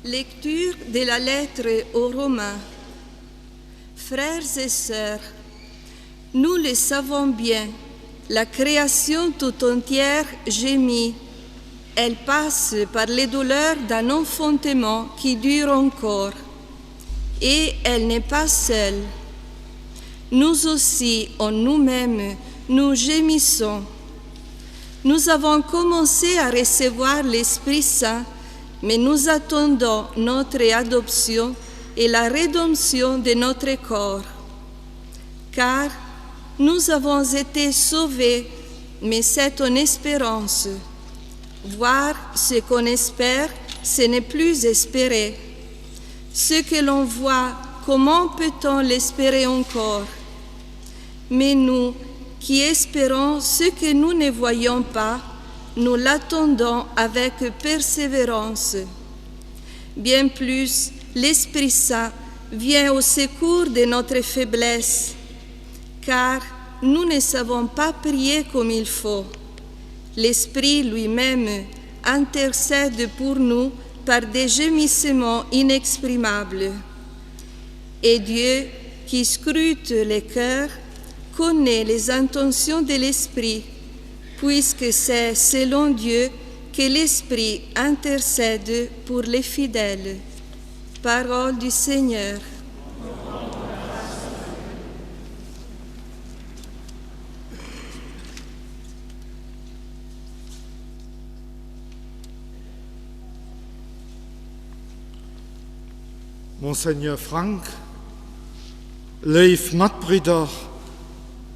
Lecture de la lettre aux Romains. Frères et sœurs, nous le savons bien, la création tout entière gémit. Elle passe par les douleurs d'un enfantement qui dure encore. Et elle n'est pas seule. Nous aussi, en nous-mêmes, nous gémissons. Nous avons commencé à recevoir l'Esprit Saint, mais nous attendons notre adoption et la rédemption de notre corps. Car nous avons été sauvés, mais c'est en espérance. Voir ce qu'on espère, ce n'est plus espérer. Ce que l'on voit, comment peut-on l'espérer encore Mais nous, qui espérons ce que nous ne voyons pas, nous l'attendons avec persévérance. Bien plus, l'Esprit Saint vient au secours de notre faiblesse, car nous ne savons pas prier comme il faut. L'Esprit lui-même intercède pour nous par des gémissements inexprimables. Et Dieu, qui scrute les cœurs, connaît les intentions de l'Esprit, puisque c'est selon Dieu que l'Esprit intercède pour les fidèles. Parole du Seigneur. Monseigneur Frank, léif Matbridder,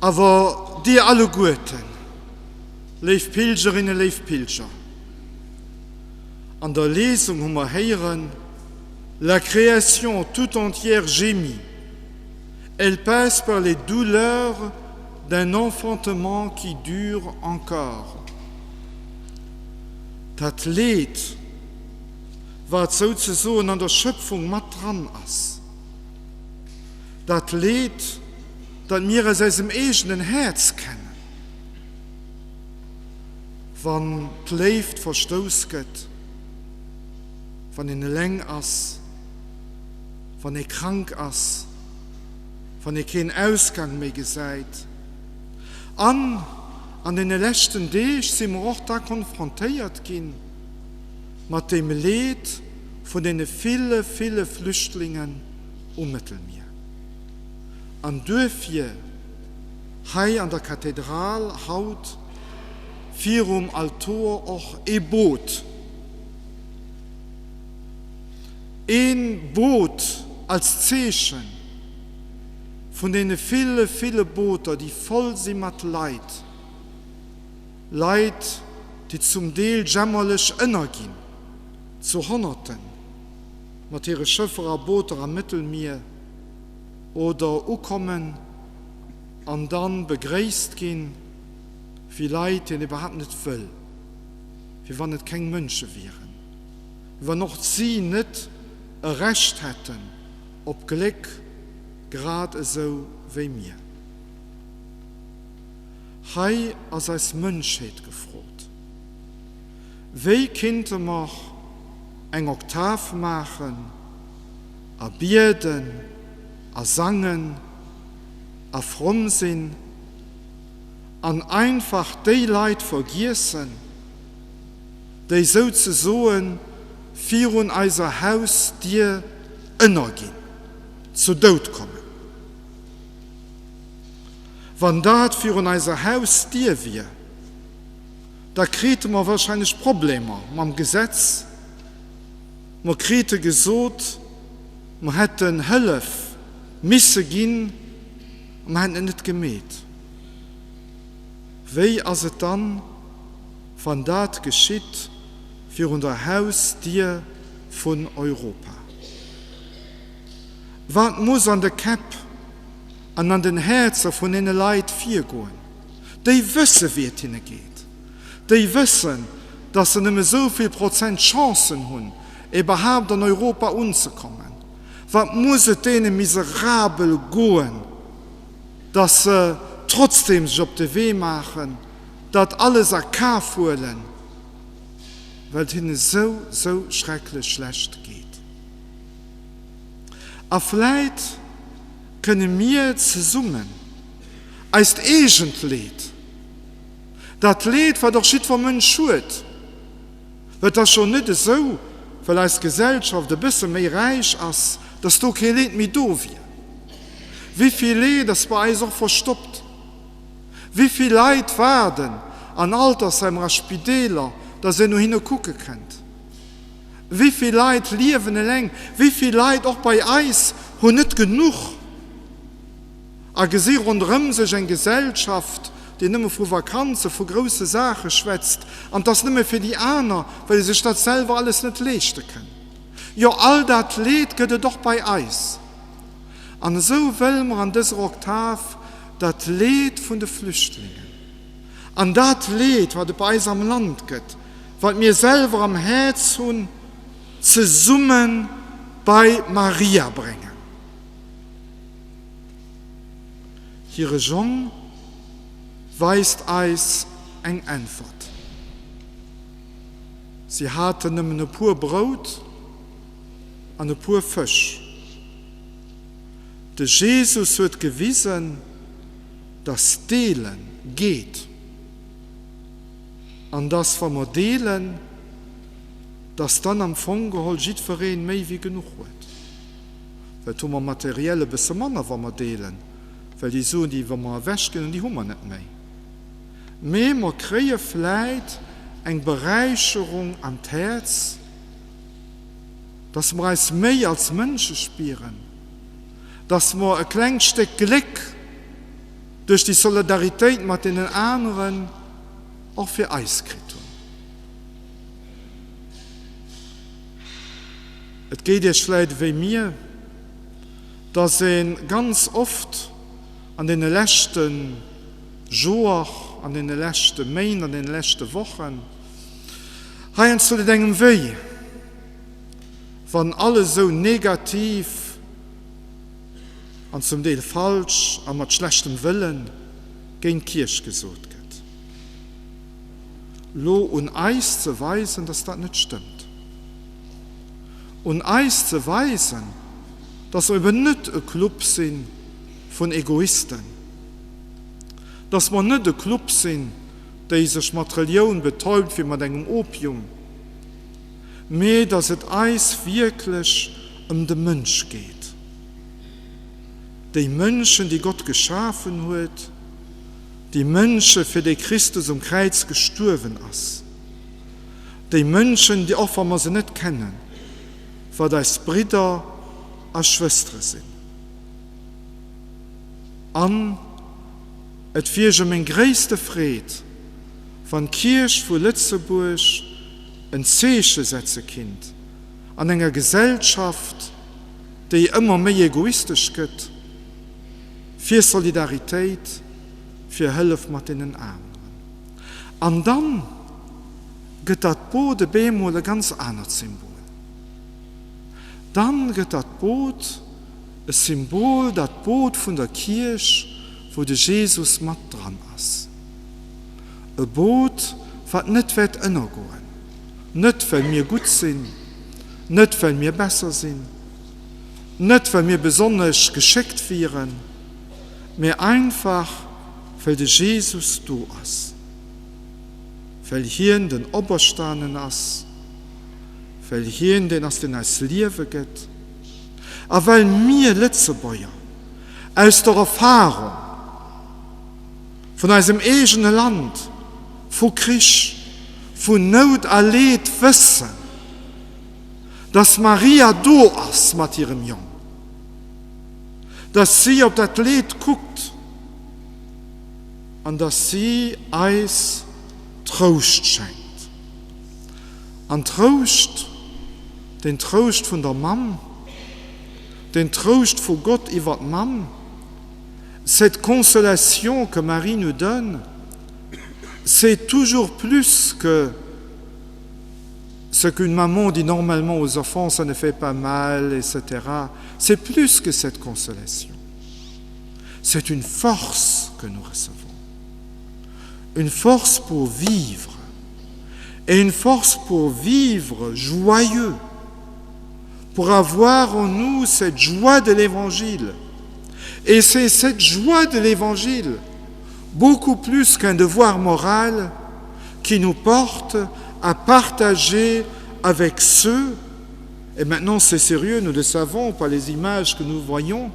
awer dir alleguerten, léif Pilgerinnen, léif Pilger. An der Lesung hu mer héieren, La création tout entière gémit, elle passe par les douleurs d'un enfantement qui dure encore. Dat Leed, wat souzesoen an der Schöpfung mat dran ass, dat Leed, dat mir aus eisem eegenen Häerz kennen, wann d'Léift verstouss gëtt, wann een eleng ass, wann ee krank ass, wann ee keen Ausgang méi gesäit. An an deene leschten Deeg si mer och da konfrontéiert gi mat deem Leed vun deene ville, ville Flüchtlingen um Mëttelmier. An duerfir hei an der Kathedral haut virum Altor och ee Boot, ee Boot als Zeeche vun deene ville, ville Booter, déi voll si mat Leit, Leit, déi zum Deel jämmerlech ënnerginn, zu Honnerten, mat hire Schëffer a Booter am Mëttelmier oder ukommen an dann begréisst ginn wéi Leit, déi een iwwerhaapt net wëll, wéi wann et keng Mënsche wieren, wéi wann och si net e Recht hätten op Gléck, grad esou wéi mir. Hei ass eis Mënschheet gefrot. Wéi kinnte mer eng Oktav maachen a bieden a sangen a fromm sinn an einfach déi Leit vergiessen, déi souzesoen virun eiser Hausdier ënnerginn, zu Doud kommen? Wann dat virun eiser Hausdier wier, da krite mer wahrscheinlech Problemer mam Gesetz, mer krite gesot, mer hätten Hëllef misse ginn a mer hätten et net gemeet. Wéi ass et dann, wann dat geschitt virun der Hausdier vun Europa? Wat muss an de Käpp an an den Häerzer vun deene Leit virgoen, déi wësse wéi et hinne geet, déi wëssen, datt se nëmme esou vill Prozent Chancen hunn, iwwerhaapt an Europa unzekommen? Wat muss et deene miserabel goen, datt se trotzdem sech op de Wee maachen, dat alles a Kaf huelen, well et hinne sou, sou schrecklech schlecht geet? A vläit kënne mir zesummen eist eegent Leed, dat Leed, wat och jiddwer Mënsch huet, well et ass jo net esou, well eis Gesellschaft e bësse méi räich ass, dass do kee Leed méi do wier. Wéi vill Leed ass bei eis och verstoppt? Wéi vill Leit waarden an Altersheimer a Spideeler, dass een no hinne kucke kënnt? Wéi vill Leit liewen eleng? Wéi vill Leit, och bei eis, hunn net genuch a gesi ronderëm sech eng Gesellschaft, déi nëmme vu Vakanze, vu grousse Saache schwätzt, an 't ass nëmme fir déi aner, well se sech dat selwer alles net leeschte kënnen. Jo, all dat Leed gëtt et och bei eis. An esou wëlle mer an dëser Oktav dat Leed vun de Flüchtlingen an dat Leed, wat et bei eis am Land gëtt, wat mir selwer am Häerz hunn, zesumme bei Maria bréngen. Hire Jong weist eis eng Äntwert. Si haten nëmmen e puer Brout an e puer Fësch. De Jesus huet gewisen, dass Deele geet an dass, wa mer deelen, dass dann am Fong geholl jiddweree méi wéi genuch huet. Well hu mer materiell e bësse manner, wa mer deelen, well déi Suen, déi wa mer ewechginn, déi hu mer net méi. Mee mer kréie vläit eng Beräicherung an d'Häerz, dass mer eis méi als Mënsche spieren, dass mer e klengt Stéck Gléck duerch déi Solidaritéit mat deenen aneren och fir eis kritt hunn. Et geet Iech vläit ewéi mir, dass ee ganz oft an deene leschte Joer, an deene leschte Méint, an deene leschte Wochen, heiansdo deet engem wéi, wann alles esou negativ an zum Deel falsch a mat schlechtem Wëlle géint d'Kierch gesot gëtt. Lo un eis ze weisen, dass dat net stëmmt. Un eis ze weisen, dass mer eben net e Club si vun Egoisten, dass mer net e Club sinn, déi sech mat Relioun betäubt wéi mat engem Opium, mee dass et eis wierklech ëm de Mënsch geet, déi Mënschen, déi Gott geschafen huet, déi Mënsche fir déi Christus um Kräiz gestuerwen ass, déi Mënschen, déi och wa mer se net kennen, wat eis Bridder a Schwëstere sinn. An et wier jo meng gréisste Freed, wann d'Kierch vu Lëtzebuerg en Zeeche setze kinnt an enger Gesellschaft, déi ëmmer méi egoistesch gëtt, fir Solidaritéit, fir Hëllef mat deenen aneren. An dann gëtt dat Boot e bemol e ganz anert Symbol. Dann gëtt dat Boot e Symbol, dat Boot vun der Kierch, wou de Jesus mat dran ass. E Boot, wat net wäert ënnergoen, net well mir gutt sinn, net well mir besser sinn, net well mir besonnesch geschéckt wieren, mee einfach well de Jesus do ass, well hien den Operstanen ass, well hien deen ass, deen eis Liewe gëtt, a well mir Lëtzebuerger aus der Erfahrung vun eisem eegene Land, vu Krich, vun Nout a Leed wëssen, dass Maria do ass mat hirem Jong, dass si op dat Leed kuckt an dass si eis Trouscht schenkt. An Trouscht, den Trouscht vun der Mamm, den Trouscht vu Gott iwwer d'Mamm, cette consolation que Marie nous donne, c'est toujours plus que ce qu'une maman dit normalement aux enfants, ça ne fait pas mal, etc. C'est plus que cette consolation. C'est une force que nous recevons. Une force pour vivre. Et une force pour vivre joyeux. Pour avoir en nous cette joie de l'Évangile. Et c'est cette joie de l'Évangile, beaucoup plus qu'un devoir moral, qui nous porte à partager avec ceux, et maintenant c'est sérieux, nous le savons par les images que nous voyons,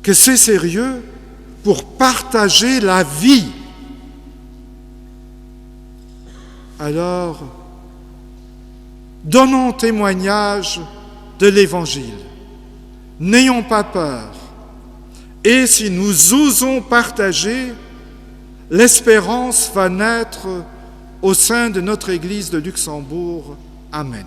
que c'est sérieux pour partager la vie. Alors, donnons témoignage de l'Évangile. N'ayons pas peur. Et si nous osons partager, l'espérance va naître au sein de notre Église de Luxembourg. Amen.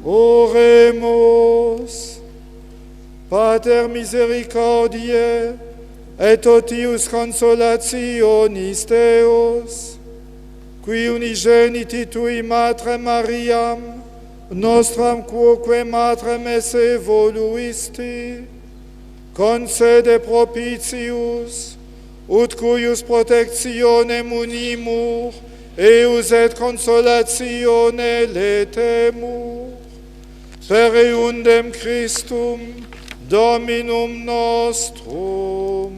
Oremus. Pater misericordiae, et totius consolationis Deus, qui unigeniti tui Matrem Mariam, nostram quoque Matrem esse voluisti, concede propitius, ut cuius protectionem unimur, eius et consolatione letemur, per eundem Christum Dominum nostrum.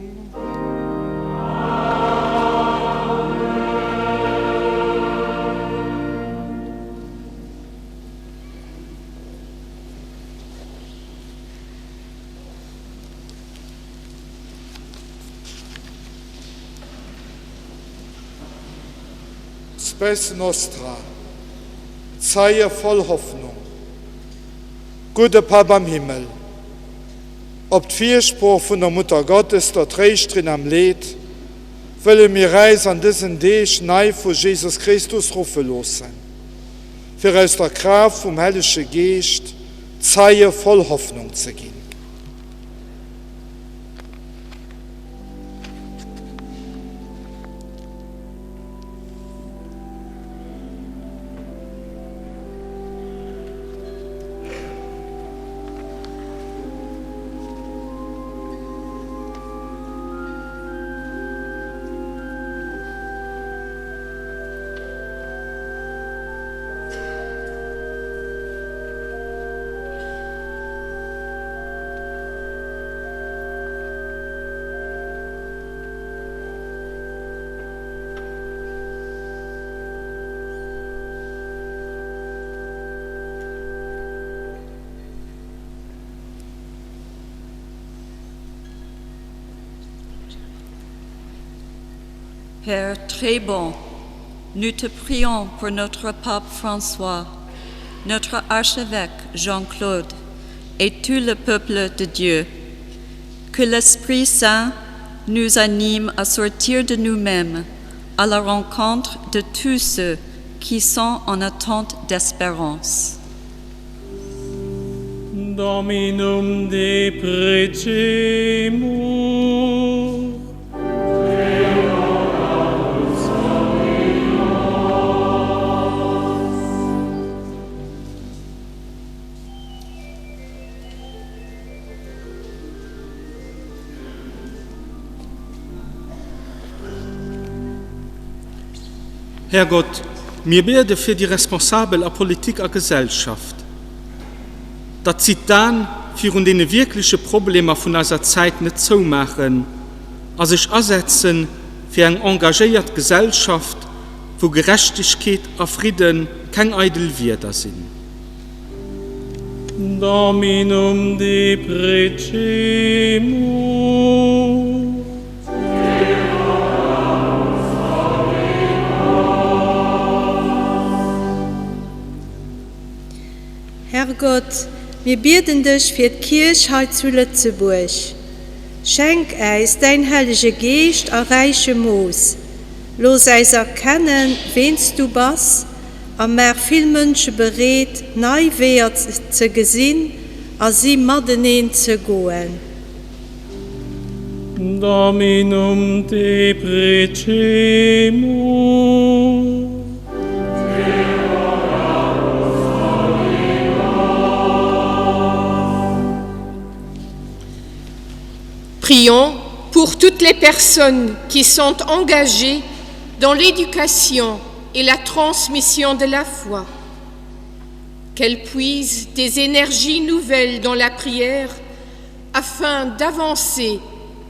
Spes nostra, Zeie voll Hoffnung. Gudde Papp am Himmel, op d'Firsprooch vun der Mutter Gottes, der Tréischterin am Leed, wëlle mir äis an dësen Deeg nei vu Jesus Christus ruffe loossen, fir aus der Kraaft vum Hellege Geescht Zeie voll Hoffnung ze ginn. Père très bon, nous te prions pour notre pape François, notre archevêque Jean-Claude et tout le peuple de Dieu. Que l'Esprit Saint nous anime à sortir de nous-mêmes à la rencontre de tous ceux qui sont en attente d'espérance. Dominum deprecemus. Herrgott, mir biede fir déi Responsabel a Politik a Gesellschaft, datt si d'An virun deene wierkleche Problemer vun eiser Zäit net zoumaachen a sech asetze fir eng engagéiert Gesellschaft, wou Gerechtegkeet a Fridde keng eidel Wierder sinn. Dominum deprecemus. Herrgott, mir bieden dech fir d'Kierch hei zu Lëtzebuerg. Schenk äis däin Hellege Geescht a räichem Mooss. Looss äis erkennen, ween s du bass, a maach vill Mënsche bereet, nei Weeër ze gesinn a si mateneen ze goen. Dominum te precemur. Prions pour toutes les personnes qui sont engagées dans l'éducation et la transmission de la foi. Qu'elles puisent des énergies nouvelles dans la prière afin d'avancer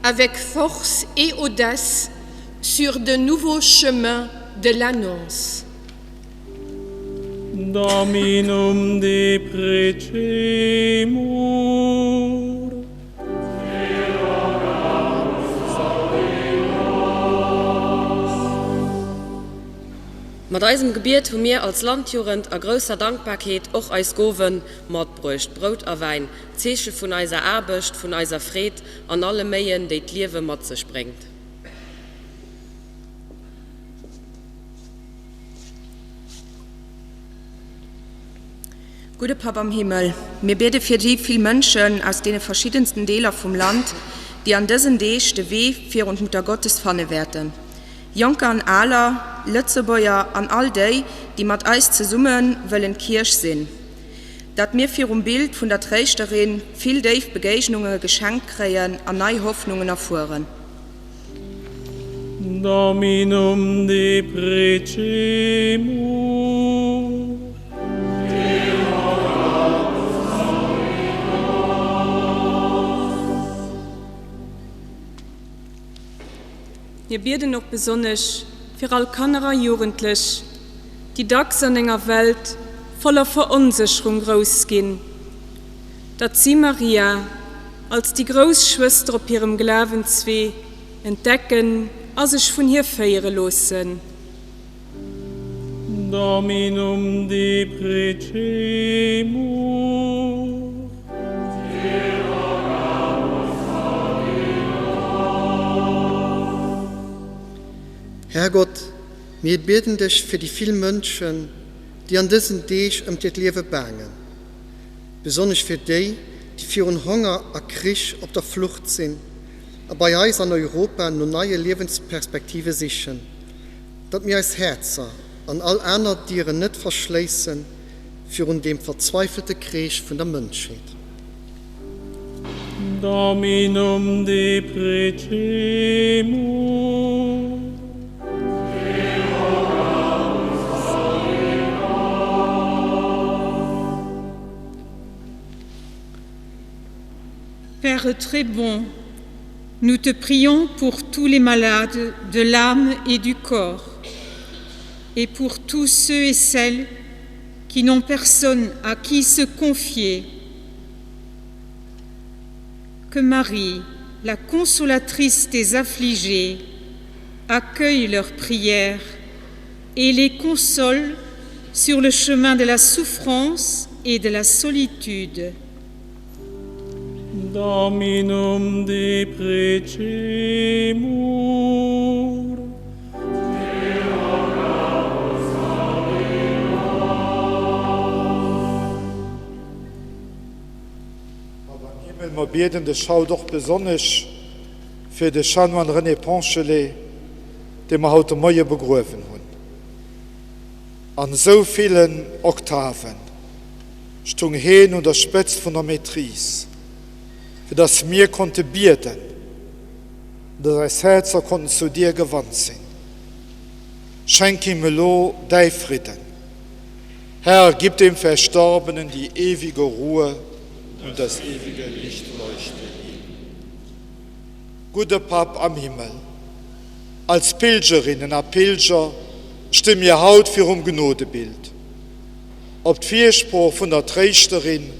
avec force et audace sur de nouveaux chemins de l'annonce. Dominum deprecemus. Mat eisem Gebiet hu mir als Landjugend a grousser Dankbarkeet och eis Gowe matbruecht, Brout a Wäin, Zeeche vun eiser Aarbecht, vun eiser Freed an alle Méien, déi d'Liewe mat sech bréngt. Gudde Papp am Himmel, mir biede fir déi vill Mënschen aus deene verschiddensten Deeler vum Land, déi an dësen Deeg de Wee virun d'Muttergottes fanne wäerten. Jonker an Aler, Lëtzebuerger an all déi, déi mat eis zesumme wëllen Kierch sinn. Datt mir virum Bild vun der Tréischterin vill déif Begéignunge geschenkt kréien an nei Hoffnungen erfueren. Dominum deprecemur. Mir bieden och besonnesch fir all Kanner a Jugendlech, déi dacks an enger Welt voller Veronsécherung grouss ginn, datt si Maria als déi grouss Schwëster op hirem Glawenswee entdecken a sech vun hir féiere loossen. Dominum deprecemur. Herrgott, mir bieden dech fir déi vill Mënschen, déi an dësen Deeg ëm hiert Liewe baangen. Besonnesch fir déi, déi virun Honger a Krich op der Flucht sinn a bei eis an Europa no neie Liewensperspektive sichen. Datt mir eis Häerzer an all aner Dieren net verschléisse virun deem verzweifelte Kreesch vun der Mënschheet. Dominum deprecemur. Père très bon, nous te prions pour tous les malades de l'âme et du corps, et pour tous ceux et celles qui n'ont personne à qui se confier. Que Marie, la consolatrice des affligés, accueille leurs prières et les console sur le chemin de la souffrance et de la solitude. Dominum deprecemur. Papp am Himmel, mer bieden dech haut och besonnesch fir de Chanoine René Ponchelet, dee mer haut de Moie begruewen hunn. An esou villen Oktaven stung heen un der Spëtzt vun der Maîtrise, fir dass mir konnte bieden an dass eis Häerzer konnten zu dir gewannt sinn. Schenk him elo däi Fridden. Herr, gib dem Verstorbenen die ewige Ruhe und das ewige Licht leuchte ihm. Gudde Papp am Himmel, als Pilgerinnen a Pilger sti mir haut virum Gnodebild. Op d'Firsprooch vun der Tréischterin,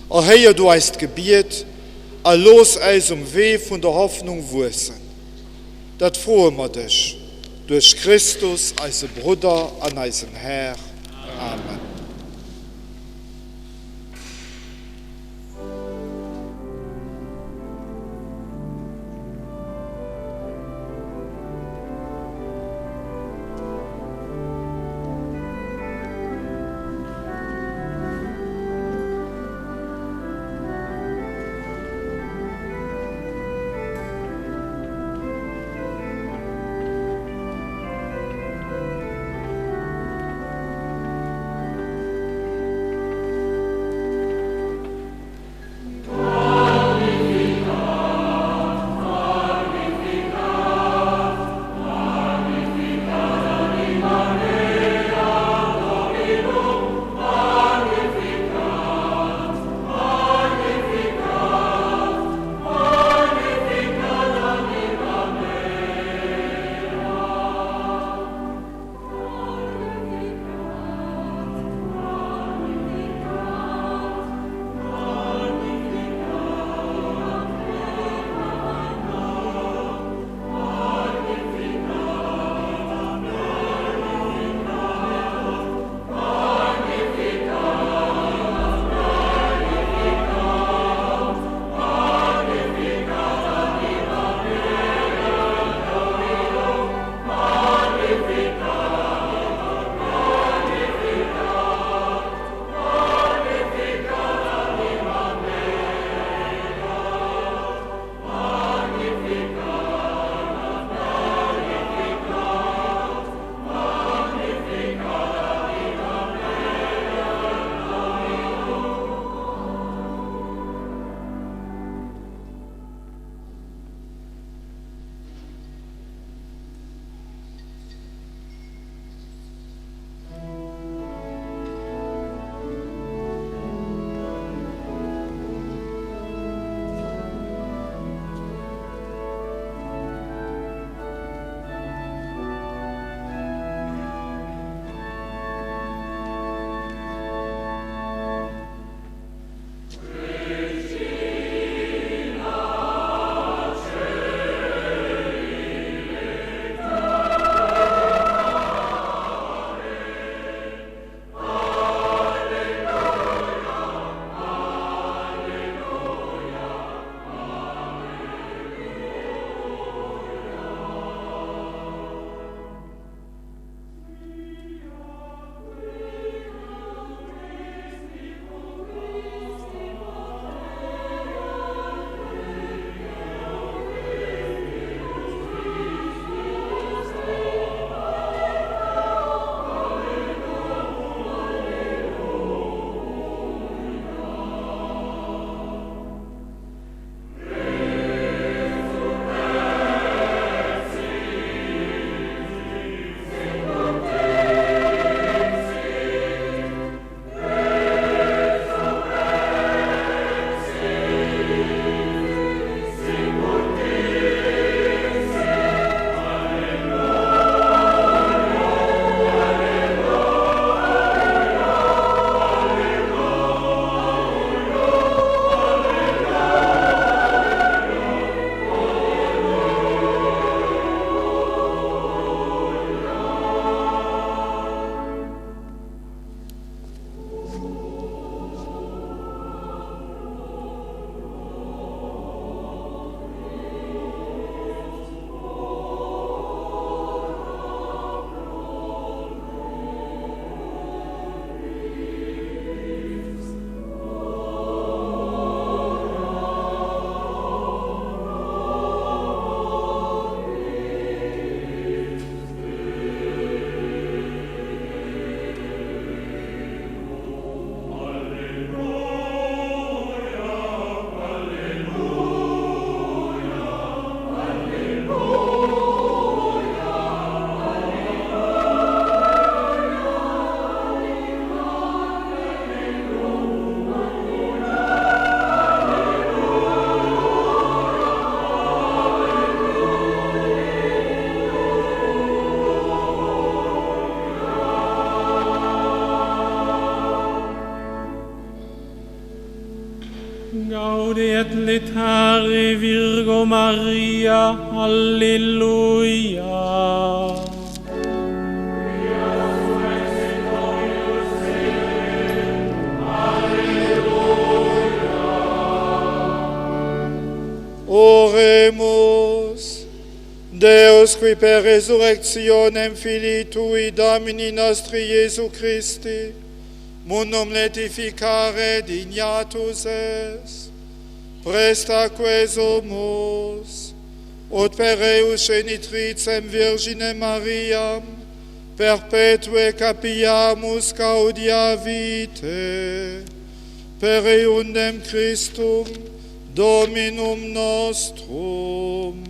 erhéier du eist Gebiet a looss äis um Wee vun der Hoffnung wuessen. Dat froe mer dech duerch Christus, eise Brudder an eisen Här. Amen. Gaude et letare Virgo Maria, Alleluia. Oremus. Deus qui per resurrectionem Filii Tui Domini nostri Iesu Christi, mundum letificare dignatus es, presta quesumus, ut per eus genitricem Virginem Mariam, perpetue capiamus gaudia vitae, per eundem Christum Dominum nostrum.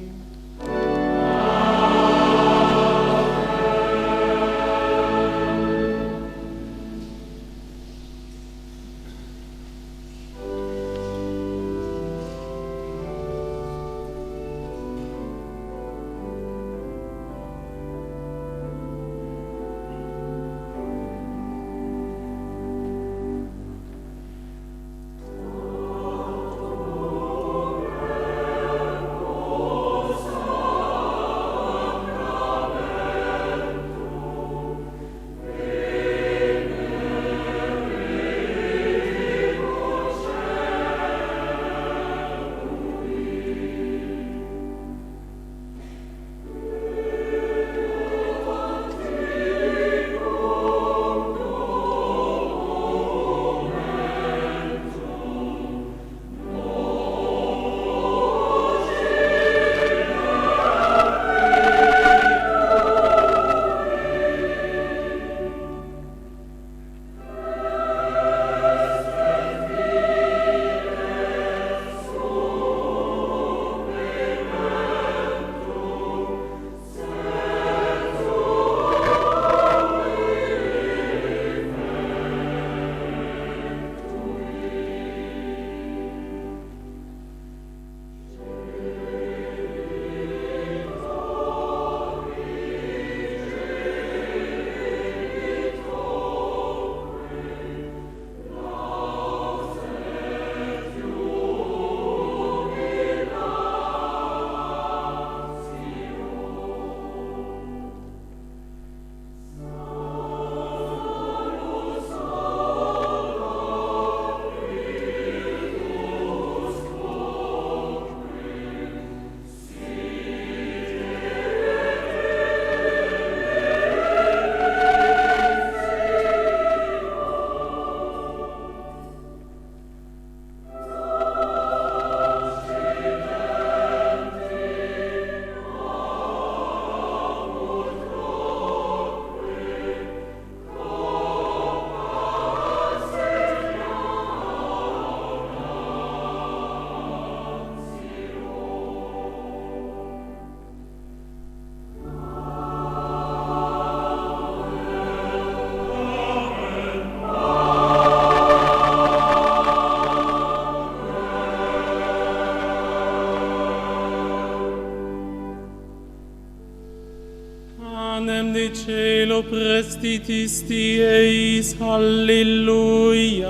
Panem de cielo prestitisti eis, Alleluia.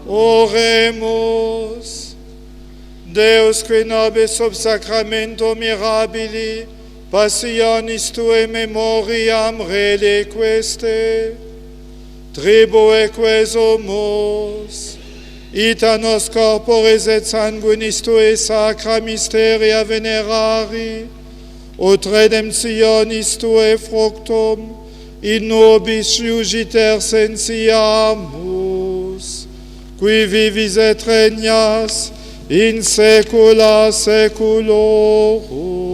Oremus. Deus qui nobis sub sacramento mirabili passionis tuae memoriam reliqueste, tribue quesumus, ita nos corporis et sanguinis tuae sacra mysteria venerari, ut redemptionis tuae fructum in nobis iugiter sensiamus, qui vivis et regnas in saecula saeculorum.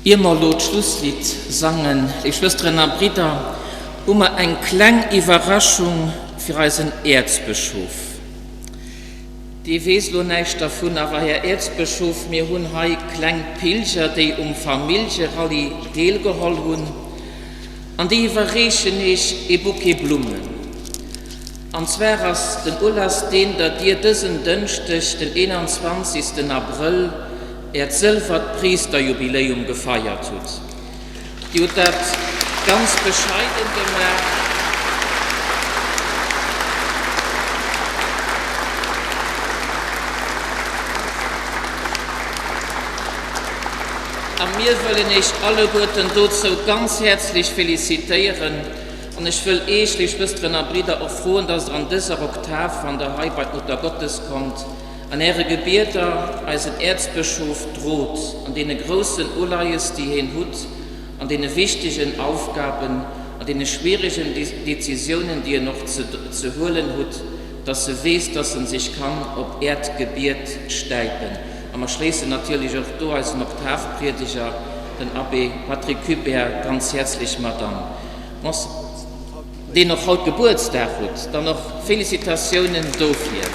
Ier mer elo d'Schlusslidd sangen, léif Schwësteren a Bridder, hu mer eng kleng Iwwerraschung fir eisen Äerzbëschof. Dee weess elo näischt dervun, awer Här Äerzbëschof, mir hunn hei kleng Pilger, déi um Familljerallye deelgeholl hunn, an déi iwwerreechen Iech ee Bouquet Blummen. An zwar ass den Ulass deen, datt Dir dësen Dënschdeg, den 21. Abrëll, Äert sëlwert Priisterjubiläum gefeiert hutt. Dir hutt dat ganz bescheiden gemaach. A mir wëllen Iech alleguerten dozou ganz häerzlech felicitéieren. An ech wëll Iech, léif Schwësteren a Bridder, och froen, dass Der an dëser Oktav, wann Der hei bei d'Mutter Gottes kommt, An äre Gebieder eisen Äerzbëschof drot an deene groussen Uleies, déi heen hutt, an deene wichtegen Aufgaben, an deene schwierigen Décisiounen, déi en och ze huelen hutt, dass e weess, dass en sech kann op äert Gebiet stäipen. A mer schléissen natierlech och do eisen Oktavpriedeger, den Abbé Patrick Hubert, ganz häerzlech mat an. Deen och haut Gebuertsdag hutt, dann och Félicitatiounen dofir.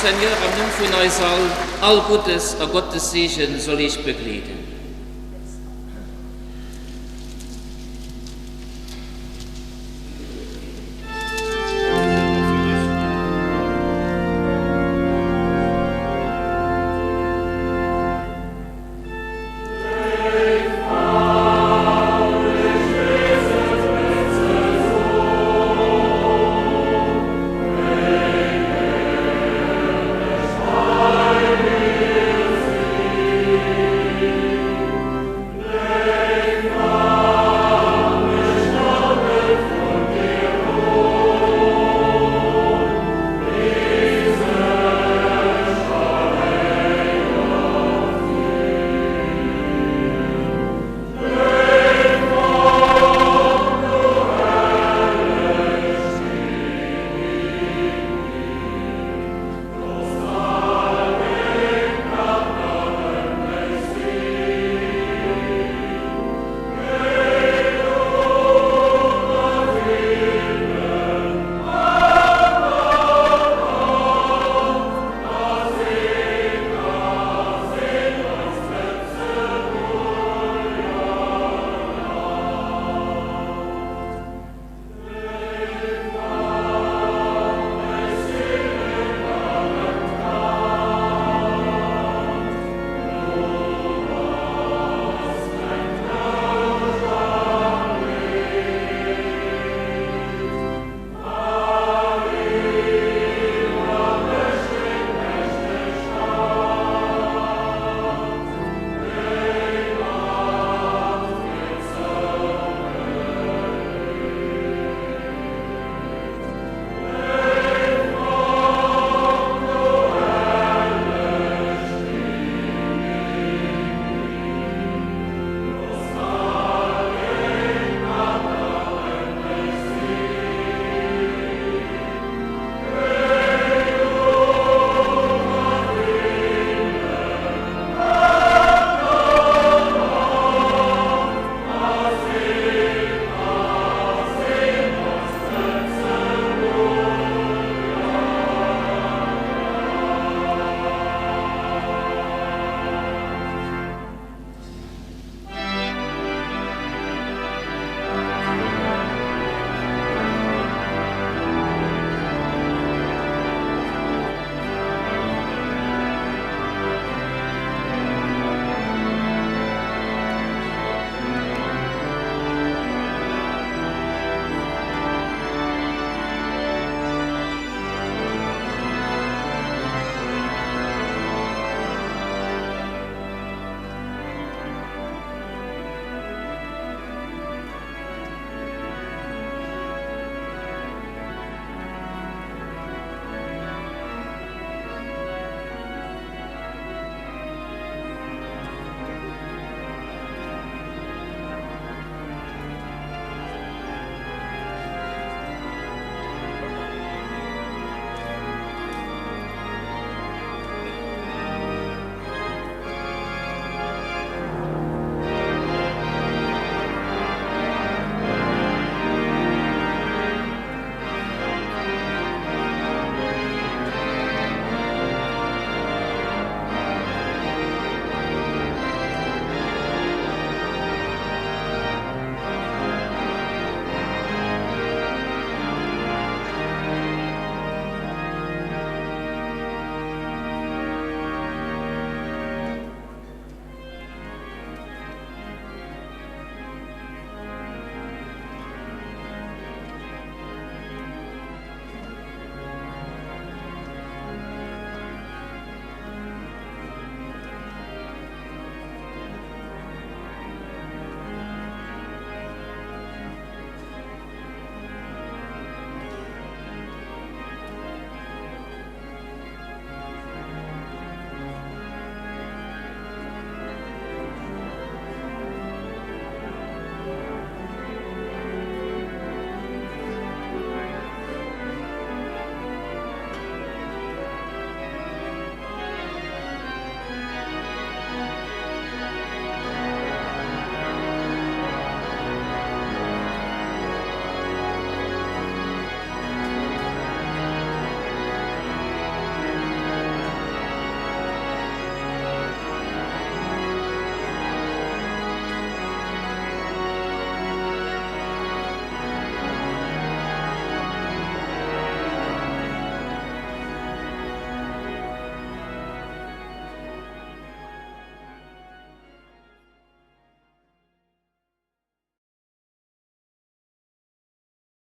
Monseigneur, am Numm vun eis all, all Guddes a Gottes Seegen soll Iech begleeden.